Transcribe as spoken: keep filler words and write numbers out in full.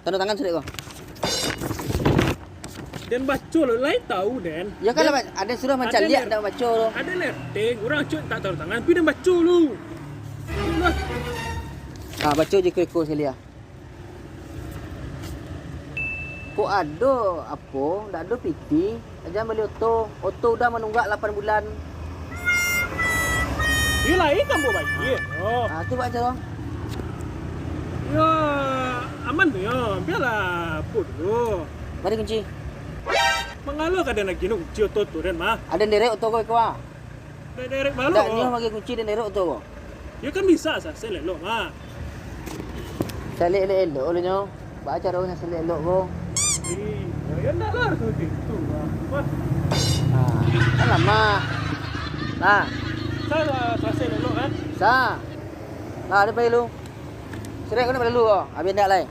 Tanda tangan surek ko. Den baco lo, lai tahu den. Ya kan lah, ada suruh mancaliak, ndak baco lo. Ada leteng, urang cok tak tanda tangan, tapi den baco lo. Ah, baco je iko-iko sekali ah. Kok ado apo, ndak ado piti, Jan bali oto. Oto udah manunggak lapan bulan. Iyo lai kan buek baiak. Oh. Ah, tu bak caro. Yo, aman tu yo. Bialah apo dulu. Mari kunci. Mangalo ka den agi kunci oto tu den mah. Ada derek oto ko iko ah. Derek balo. Dak nyo magi kunci den derek oto ko. Yo kan bisa sa, sasek elok mah. Sasek elok-elok lo nyo. Baa caro nyo sasek elok ko? Iyo, yo ndak lah tu itu. Wah. Ha, kan lama. Nah. Sa lah sasek elok kan? Sa. Lah, ada pai lu. Sasek ko nak lalu ko. Habis ndak lai.